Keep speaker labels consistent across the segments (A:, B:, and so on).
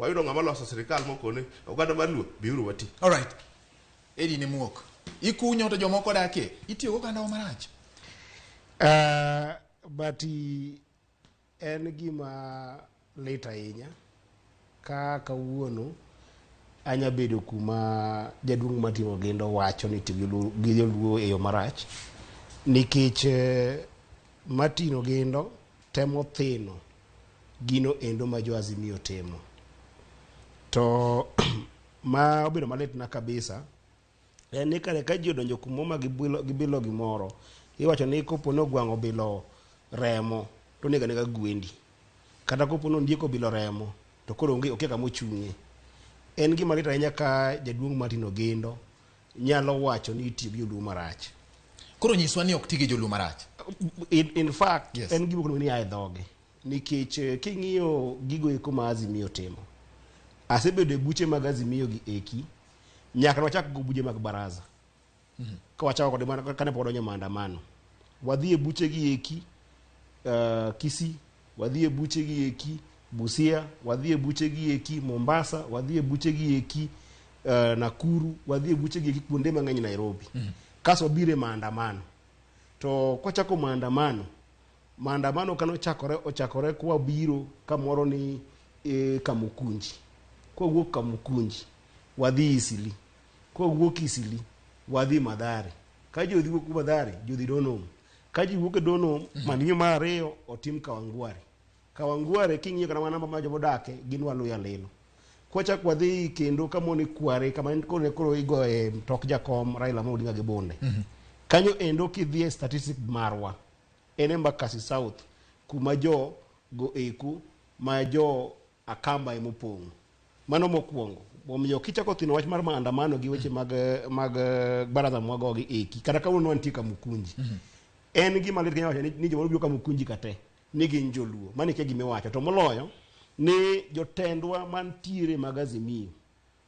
A: Wayudo ng'ama loso sirikal mokone oganda mar Luo biuru wati.
B: Alright. Edi ne muok. Ikunyo to jomoko dakie. Itiyo go oganda wa marach.
C: But en gima lit ahinya ka kawuono anya bedo kuma jaduong' Martin Ogendo wacho ni tiyo gi joluo e yo marach nikech Martin Ogendo temo thino gino endo ma jo Azimio timo. To ma obedo malitna kabisa en ni kare ka ji odonjo kumoro ma gibilo gimoro, iwacho ni kopo ni ogwang' obilo remo to onego anega gwendi, kata kopo ni ondiek obilo remo to koro onge okia kama ochung'e. En gima lit ahinya ka jaduong' Martin Ogendo nyalo wacho ni itiyo gi joluo marach.
B: Koro nyiswa ni ok ti gi joluo marach.
C: In fact,
B: Yes.
C: en gima ok onego ni a e dhoge nikech king'iyo gigo eko ma Azimio timo, asebedo e buche mag Azimio gi eki nyaka ne wachak go buche mag baraza ka wachako kode mana kane pok wadonjo e maandamano. Wadhi e buche gi eki Kisii, wadhi e buche gi eki Busia, wadhi e buche gi eki Mombasa, wadhi e buche gi eki Nakuru, wadhi e buche gi eki kuonde mang'eny Nairobi. Kasto wabiro e maandamano. To kwachako maandamano, maandamano kane ochakore, ochakore kwabiro kamoro ni Kamukunji. Kwawuok Kamukunji, wadhi Isili. Kwawuok Isili, wadhi Mathare. Ka ji odhi wuok Mathare, ji odhi Donholm. Ka ji wuok e Donholm, manyo mar ariyo otim Kawangware. Kawangware king'iyo kata mana namba mar joma odake gin Waluya lilo. Kwachak wadhi kendo kamoro ni Kware kama koro koro igoye mtok jakom Raila Amolo Odinga gi bunde. Kanyo endo kidhi e statistic marwa en Embakasi South kuma jo go eko ma jo Akamba emopong'o. Mano mokwongo. Omiyo kichako thino wach mar maandamano gi weche mag baraza mwagogi eki, kata kawuono wantie Kamukunji. En gima lit Kenya wacho ni joma obiro Kamukunji ka te ni gin joluo. Mano e gima iwacho. To moloyo ni jotendwa mantiere mag Azimio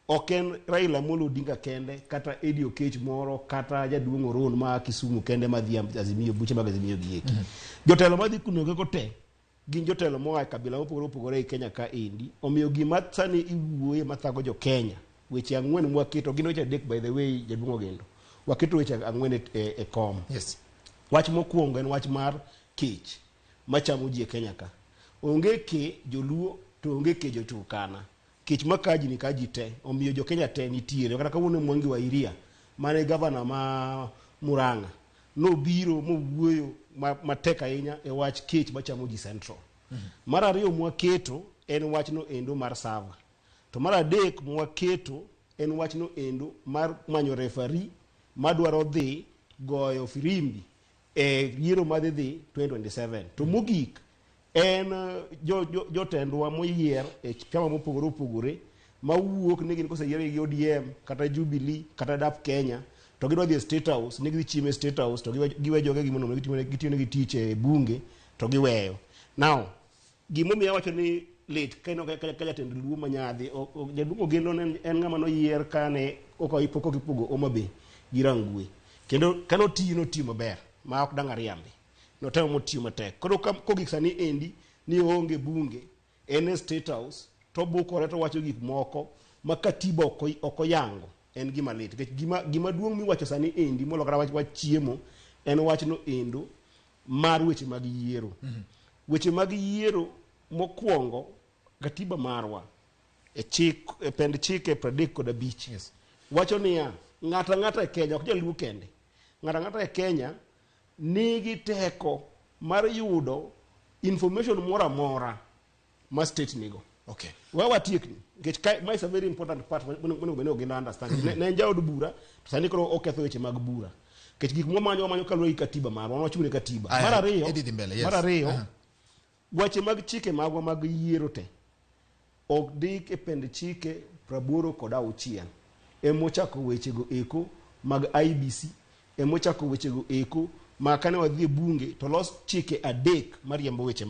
C: ok en Raila Amolo Odinga kende kata Eddie Okech moro kata jaduong' Oron ma Kisumu kende madhi Azimio, buche mag Azimio gi eki. Jotelo madhi kuno go te gin jotelo moa e kabila mopogore opogore e Kenya ka endi. Omiyo gima sani iwuoye mathago jo Kenya, weche ang'wen mwaketo, gin weche adek by the way jaduong' Ogendo. Waketo weche ang'wen e kom. Wach mokwongo en wach mar kech machamo ji e Kenya ka. Onge ke joluo to onge ke jo Turkana. Kech makaji ni kaji te, omiyo jo Kenya te nitiere. Kata kawuono Mwangi wa Iria, mane gavana ma Murang'a, nobiro mowuoyo matek ahinya e wach kech machamo ji Central. Mar ariyo mwaketo en wachno endo mar sava. To mar adek mwaketo en wachno endo mar manyo referee madwaro dhi goyo firimbi e yiero madhi dhi 2027. To mogik en jotendwa moyier e chama mopogore opogore mawuok ni gin koseyier gi ODM kata Jubilee kata DAP Kenya to gidwa dhi e State House ni gidhi chiemo e State House to giwe joge gi mondo gitiyonegi tich e bunge to giweyo. Now, gimomiyo awacho ni lit ka ineno ka jatend Luo ma nyadhi, jaduong' Ogendo ne en ng'ama noyier kane pok ok ipogo Homa Bay gi Rangwe. Kendo kane otiyo notiyo maber ma ok dang' ariambi. Notemo motiyo matek. Koro kogik sani endi ni oonge bunge, en e State House to obukore to owacho gik moko ma katiba ok oyango, en gima lit. Nikech gima duong' miwacho sani endi moloyo kata wach chiemo en wachno endo mar weche mag yiero. Weche mag yiero mokwongo katiba marwa e chik e pend chike 35 wacho niya ng'ato ang'ata e Kenya ok jaluo kende, ng'ato ang'ata e Kenya nigi teko mar yudo information moro amora ma state nigo. Wa watiekni nikech ka ma is a very important part monego bed ni oganda understand. Ne en jaod bura to sani koro oketho weche mag bura. Nikech gik mwamanyo wamanyo kaluwore gi katiba marwa, wan wachung' ne katiba.
B: Aya,
C: Mar ariyo,
B: idhi dhi mbele, yes.
C: mar ariyo, weche mag chike magwa mag yiero te ok dik e pend chike 86 emochako wechego eko mag IBC, emochako wechego eko ma kane wadhi e bunge to los chike adek mariembo weche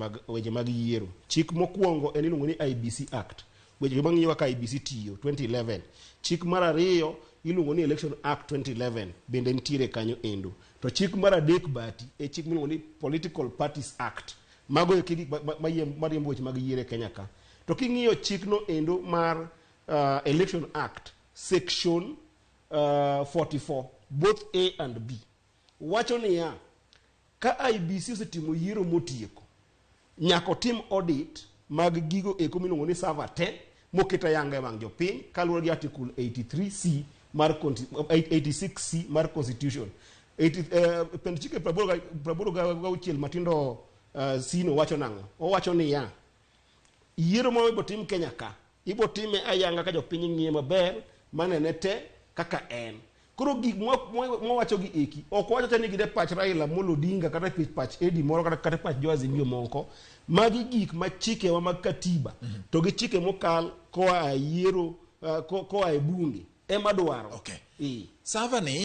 C: mag yiero. Chik mokwongo en iluongo ni IBC Act, weche mang'iyo kaka IBC tiyo 2011. Chik mar ariyo iluongo ni Election Act 2011 bende nitiere kanyo endo. To chik mar adek bati e chik miluongo ni Political Parties Act. Mago e gik mariembo weche mag yiero e Kenya ka. To king'iyo chikno endo mar Election Act section 44 both A and B wacho niya, ka IEBC osetimo yiero motieko, nyaka otim audit mag gigo eko miluongo ni server te moket ayanga e wang' jopiny kaluwore gi article 83C mar 86C mar constitution. 80, pend chike 86 matindo C no wacho nang'o? Owacho niya, yiero ma ibo tim Kenya ka ibo time ayanga ka jopiny ng'iye maber manene te kaka en. Koro gik mwawacho gi eki ok wacho ni gin e pach Raila Amolo Odinga kata e pach Edi moro kata pach jo Azimio moko. Magi gik ma chikewa mag katiba to gi chike mokal koa e yiero, koa e bunge ema dwaro.
B: Okay. Server ni.